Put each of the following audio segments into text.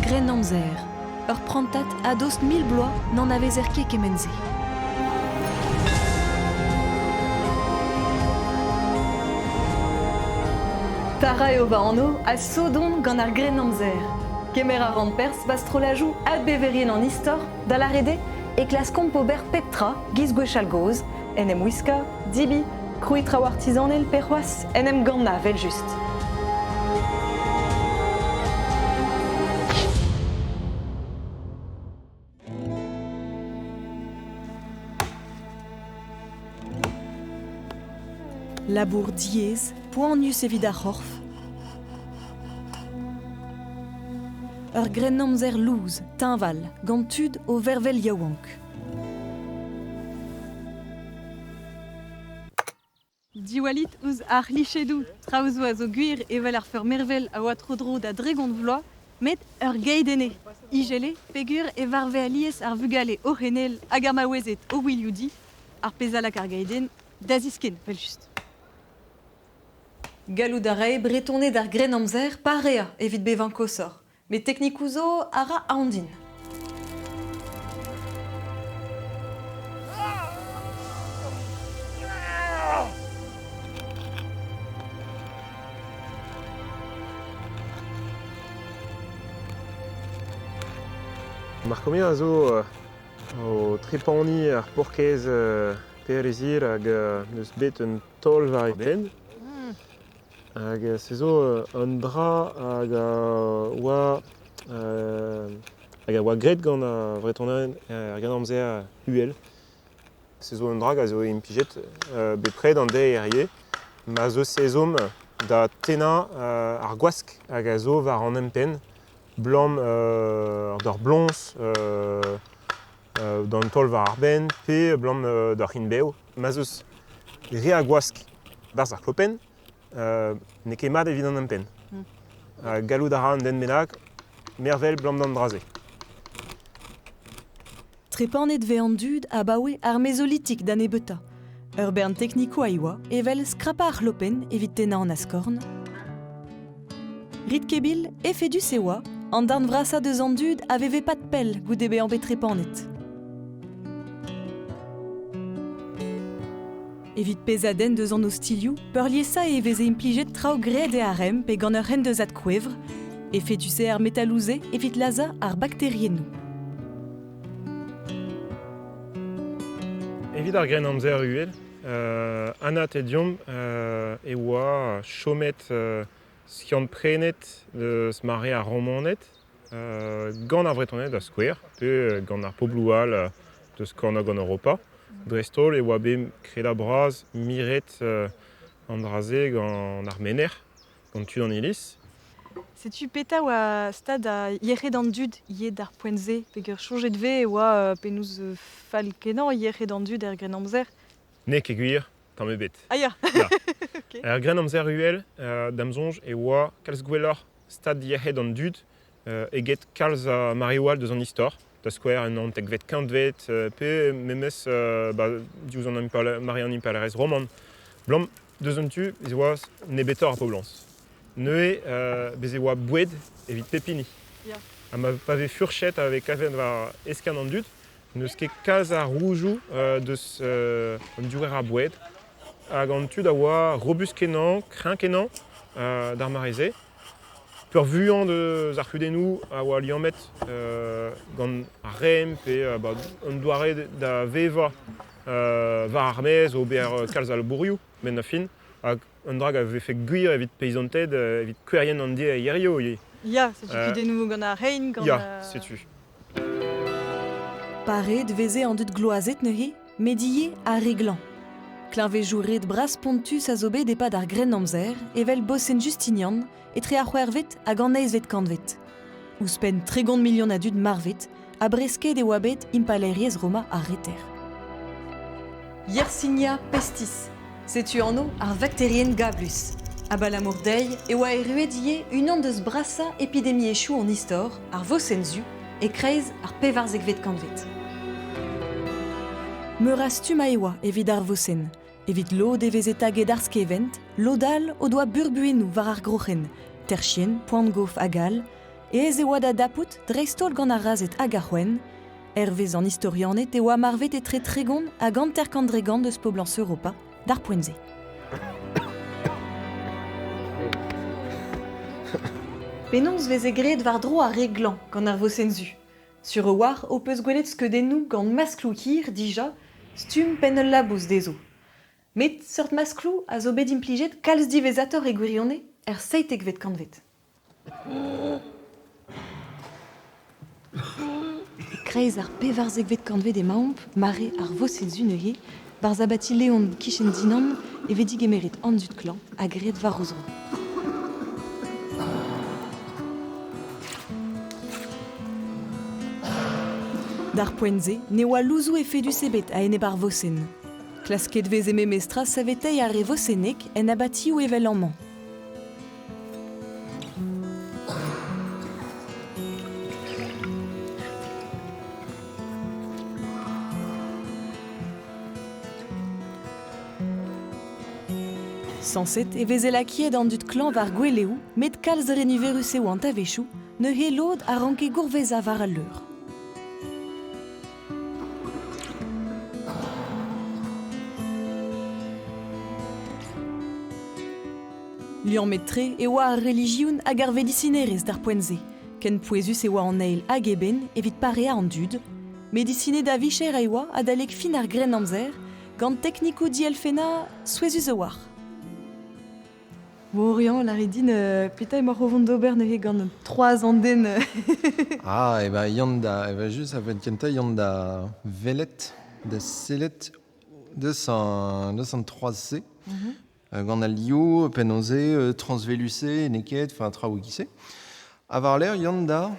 Grennamzer, ur prantad a-dost 1000 bloaz n'anavezer ket kement-se. Tara eo va anv ha sot on gant ar Grennamzer. Kemer a ran perzh 'ba strollajoù adbeverien an istor, da lâret eo e klaskomp ober pep tra giz gwechall-gozh, en em wiskañ, debriñ, krouiñ traoù artizanel pe c'hoazh en em gannañ evel-just. Labour diaes, poanius evit ar c'horf. Ur grennamzer lous, teñval, gant tud o vervel yaouank. Diwallit ouzh ar c'hlichedoù. Traoù zo a zo gwir evel ar feur mervel a oa tro-dro da dregont vloaz, met ur geid enne. Ijele, peogwir e varve alies ar vugale o c'henel hag ar maouezed o wilioudiñ, ar pezh a lak ar geidenn da ziskenn, evel-just. Gallout a rae Bretoned ar Grennamzer pareañ evit bevañ koshoc'h, met teknikoù zo a ra aon din. Markomir a zo o trepaniñ ar paourkaezh Perezir hag n'eus bet un taol war e benn. Hag se zo un dra hag a oa hag a oa graet gant ar Vretoned er Grennamzer uhel. Se zo un dra hag a zo implijet bepred an deiz hiziv ma 'z eus ezhomm da tennañ ar gwask hag a zo war an empenn 'blam d'ur bloñs d'an taol war ar benn pe 'blam d'ur c'hin-bev. Ma 'z eus re a gwask 'barzh ar klopenn, n'eo ket mat evit an empenn. Gallout a ra un den bennak mervel 'blam d'an dra-se. Trepanet 'vez an dud abaoe ar mezolitik da nebeutañ. Ur bern teknikoù a yoa, evel skrapañ ar c'hlopenn evit tennañ an askorn. Rit-kebil, efedus e oa, an darn vrasañ deus an dud a veve pad pell goude bezañ bet trepanet. Evit pezh a denn deus an ostilhoù, peurliesañ e veze implijet traoù graet e arem pe gant ur c'hendeuzad kouevr, efedus eo ar metaloù-se evit lazhañ ar bakteriennoù. Evit ar Grennamzer uhel, anat eo deomp e oa chomet skiant-prenet eus mare ar Romaned gant ar Vretoned da skouer, pe gant ar pobloù all deus kornôg an Europa. Dreist-holl e oa bet kredabl-bras miret an dra-se gant ar menec'h, gant tud an iliz. Setu petra oa stad yec'hed an dud ivez d'ar poent-se peger soñjet 'vez e oa penaos fall-kenañ yec'hed an dud er Grennamzer. N'eo ket gwir, tamm ebet. Ah ya, Ya. ok. Er Grennamzer uhel, da'm soñj, e oa kalz gwelloc'h stad yec'hed an dud eget kalz a mareoù all deus an istor. Da skouer en naontekvet kantved pe memes ba, diouzh an mare an impalaerezh roman. Blam deus un tu ez oa nebetoc'h ar poblañs. Neuze bez' e oa boued evit pep hini. Ha ma pa vez furchet ha vez kavet war eskern an dud, n'eus ket kalz a roujoù deus an diouer a boued. Hag an tud a oa robust-kenañ, kreñv-kenañ d'ar mare-se. Peurvuiañ deus ar c'hudennoù a oa liammet gant ar remm pe ba, un doare da vevañ war ar maez, ober kalz a labourioù, 'benn ar fin. Hag un dra hag a vefe gwir evit peizanted, evit kouerien an deiz hiziv ivez. Ya, setu kudennoù gant ar Rhein, gant... Ya, setu. Pareet 'veze an dud gloazet neuze, met ivez ar re glañv. Kleñvedoù red bras-spontus a zo bet e-pad ar Grennamzer, evel bosenn Justinian, etre ar c'hwec'hvet hag an eizhvet kantved. Ouzhpenn 30 milion a dud marvet ha bresket e oa bet Impalaeriezh Roma ar Reter. Yersinia pestis, setu anv ar vakterienn gablus. Abalamour dezhi e oa erruet ivez unan deus brasañ epidemiezhioù an istor, ar vosenn zu, e-kreiz ar pevarzekvet kantved. Meur a stumm a oa evit ar vosenn. Evit lod e veze taget ar skevent, lod all o doa burbuennoù war ar groc'hen, terchien, poan-gof hag all. Aes e oa da dapout, dreist-holl gant ar razhed hag ar c'hwenn. Hervez an istorianed e oa marvet etre 30 hag 50% eus poblañs Europa d'ar poent-se. Penaos 'veze graet war-dro ar re glañv gant ar vosenn zu? Sur a-walc'h ho peus gwelet skeudennoù gant maskloù hir dija, stumm penn ul labous dezho. Met seurt maskloù a zo bet implijet kalz diwezhatoc'h e gwirionez, er 17vet kantved. E-kreiz ar pevarzekvet kantved emaomp, mare ar vosenn-zu neuze, 'barzh abati Leon 'kichen Dinan e vez digemeret an dud klañv ha graet war o zro. D'ar poent-se ne oa louzoù efedus ebet a-enep ar vosenn. Klasket 'veze memestra saveteiñ ar re vosennek en abatioù evel amañ. Sañset e veze lakaet an dud klañv war gweleoù, met kalz re niverus e oant a-wechoù, neuze lod a ranke gourvezañ war al leur. Liammet-tre e oa ar relijion hag ar vedisinerezh d'ar poent-se. Ken pouezus e oa an eil hag eben evit pareañ an dud. Medisined a-vicher e oa adalek fin ar Grennamzer, gant teknikoù dielfennañ souezhus a-walc'h. Oriant, lârit din petra emaoc'h o vont d'ober neuze gant trois an den. Ah, e ben Yann da, evel-just, a-benn kentañ Yann da welet, da sellet deus an 3C. Gant al liv, penaos eo, transvelus-se, n'eo ket, enfin traoù e-giz-se. Ha war-lerc'h Yann da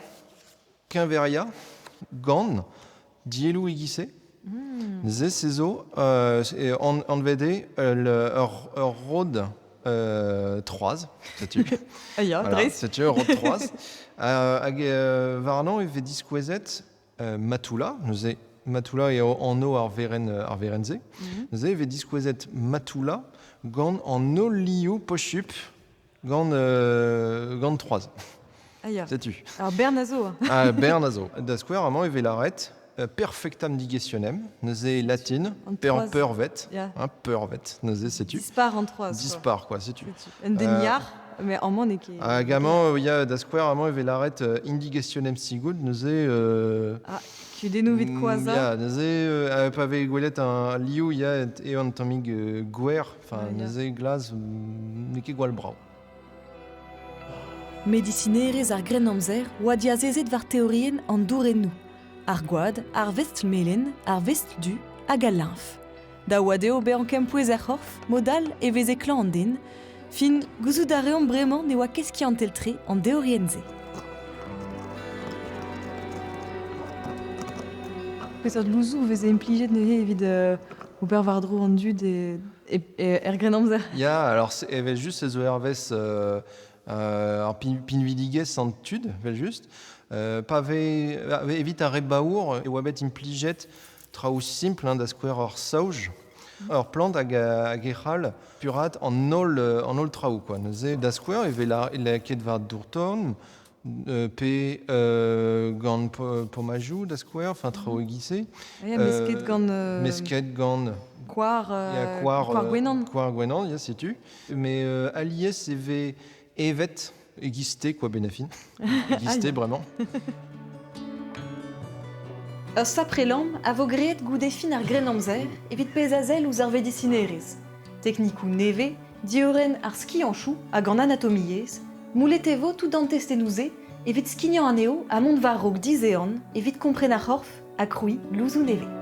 keñveriañ gant dielloù e-giz-se. Neuze se zo anvet eo ur rod troaz, setu. Ah ya, Voilà, dreist. setu ur rod troaz. Hag warnañ e vez diskouezet Matula, neuze Matula eo anv ar werenn ar werenn-se. Neuze e vez diskouezet Matula gant an holl liv posupl gant troaz. Ah ya. Setu. Ar bern a zo. Ah, bern a zo. Da skouer, amañ e vez lâret perfectam digestionem, neuze latin, An per troaz. peurvet, Ya. hein, peurvet, neuze setu. Dispar an troaz. Quoi. Dispar, quoi, setu. Setu. Un den yac'h, mais amañ n'eo ket. Hag amañ, ya, da skouer, amañ e vez lâret indigestionem sigout, neuze... Ah, kudennoù evit koazhañ. Ya, neuze, pa vez gwelet un liv, ya, eo un tammig gwer, enfin, Ah, ya. neuze glas, n'eo ket gwall brav. Medisinerezh ar Grennamzer oa diazezet war teorienn an dourennoù, ar gwad, ar vestl melen, ar vestl du hag al liñf. Da oa dezho bezañ kempouez er c'horf, mod all e veze klañv an den. Fin, gouzout a reomp bremañ ne oa ket skiantel-tre an deorienn-se. Peseurt louzoù 'veze implijet neuze evit ober war-dro an dud er Grennamzer? Ya, alors evel-just ez zo hervez ar pinvidigezh an tud, evel-just. Pa vez evit ar re baour e oa bet implijet traoù simpl, hein, da skouer ur saoj, ur plant hag e c'hall puraat an holl traoù. Quoi. Neuze, da skouer e vez lakaet war dour-tan, pe gant pomajoù da skouer, enfin traoù e-giz-se. Ya, mesket gant... Mesket gant... Koar, ya, koar, koar gwenan. Koar gwenan, ya, setu. Mais alies e vez evet e-giz-te, quoi, benafin. E-giz-te, bremañ. Ur sapre lamm a vo graet goude fin ar Grennamzer evit pezh a sell ouzh ar vedisinerezh. Teknikoù nevez, diorren ar skianchoù hag an anatomiezh, moullet e vo tout an testennoù-se evit skignañ anezho ha mont war-raok dizehan evit kompren ar c'horf ha krouiñ louzoù nevez.